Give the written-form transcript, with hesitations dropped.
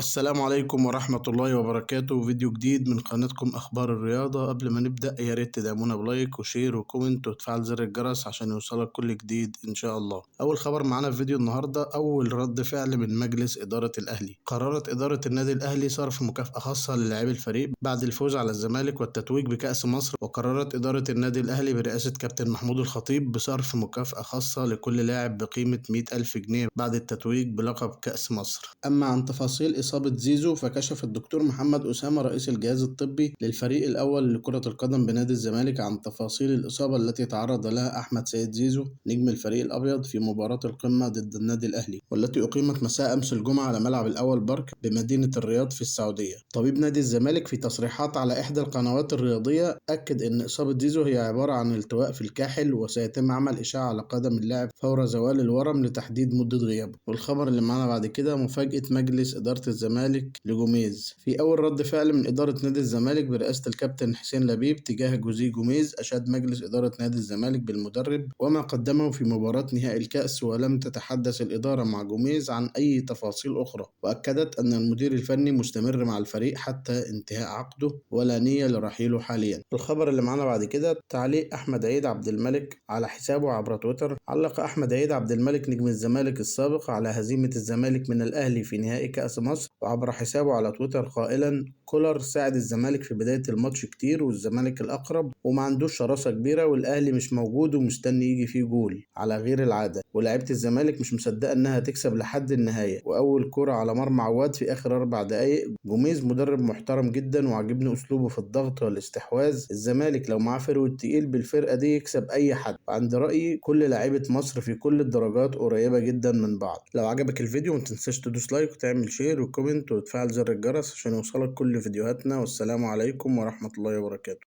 السلام عليكم ورحمة الله وبركاته. فيديو جديد من قناتكم أخبار الرياضة. قبل ما نبدأ يا ريت تدعمونا ب like و share و comment وتفعل زر الجرس عشان يوصلك كل جديد إن شاء الله. أول خبر معانا في فيديو النهاردة، أول رد فعل من مجلس إدارة الأهلي. قررت إدارة النادي الأهلي صرف مكافأة خاصة للاعبي الفريق بعد الفوز على الزمالك والتتويج بكأس مصر. وقررت إدارة النادي الأهلي برئاسة كابتن محمود الخطيب بصرف مكافأة خاصة لكل لاعب بقيمة 100,000 جنيه بعد التتويج بلقب كأس مصر. أما عن تفاصيل إصابة زيزو، فكشف الدكتور محمد أسامة رئيس الجهاز الطبي للفريق الأول لكرة القدم بنادي الزمالك عن تفاصيل الإصابة التي تعرض لها أحمد سيد زيزو نجم الفريق الأبيض في مباراة القمة ضد النادي الأهلي، والتي أقيمت مساء أمس الجمعة على ملعب الأول بارك بمدينة الرياض في السعودية. طبيب نادي الزمالك في تصريحات على إحدى القنوات الرياضية أكد أن إصابة زيزو هي عبارة عن التواء في الكاحل، وسيتم عمل إشعة على قدم اللاعب فور زوال الورم لتحديد مدة غيابه. والخبر اللي معانا بعد كده، مفاجأة مجلس إدارة الزمالك لجوميز. في أول رد فعل من إدارة نادي الزمالك برئاسة الكابتن حسين لبيب تجاه جوزيه جوميز، أشاد مجلس إدارة نادي الزمالك بالمدرب وما قدمه في مباراة نهائي الكأس، ولم تتحدث الإدارة مع جوميز عن أي تفاصيل أخرى، وأكدت أن المدير الفني مستمر مع الفريق حتى انتهاء عقده ولا نية لرحيله حاليا. الخبر اللي معانا بعد كده، تعليق أحمد عيد عبد الملك على حسابه عبر تويتر. علق أحمد عيد عبد الملك نجم الزمالك السابق على هزيمة الزمالك من الأهلي في نهائي كأس مصر وعبر حسابه على تويتر قائلا: كولر ساعد الزمالك في بداية الماتش كتير، والزمالك الأقرب وما عندوش شراسة كبيرة، والأهلي مش موجود ومستني يجي فيه جول على غير العادة، ولاعيبة الزمالك مش مصدقة إنها تكسب لحد النهاية، وأول كرة على مرمى عواد في آخر 4 دقايق. جوميز مدرب محترم جدا وعجبني أسلوبه في الضغط والاستحواذ، الزمالك لو معاه forward تقيل بالفرقة دي يكسب أي حد، وعند رأيي كل لاعيبة مصر في كل الدرجات قريبة جدا من بعض. لو عجبك الفيديو ما تنساش تدوس like وتعمل share و comment وتفعل زر الجرس عشان يوصلك كل فيديوهاتنا، والسلام عليكم ورحمة الله وبركاته.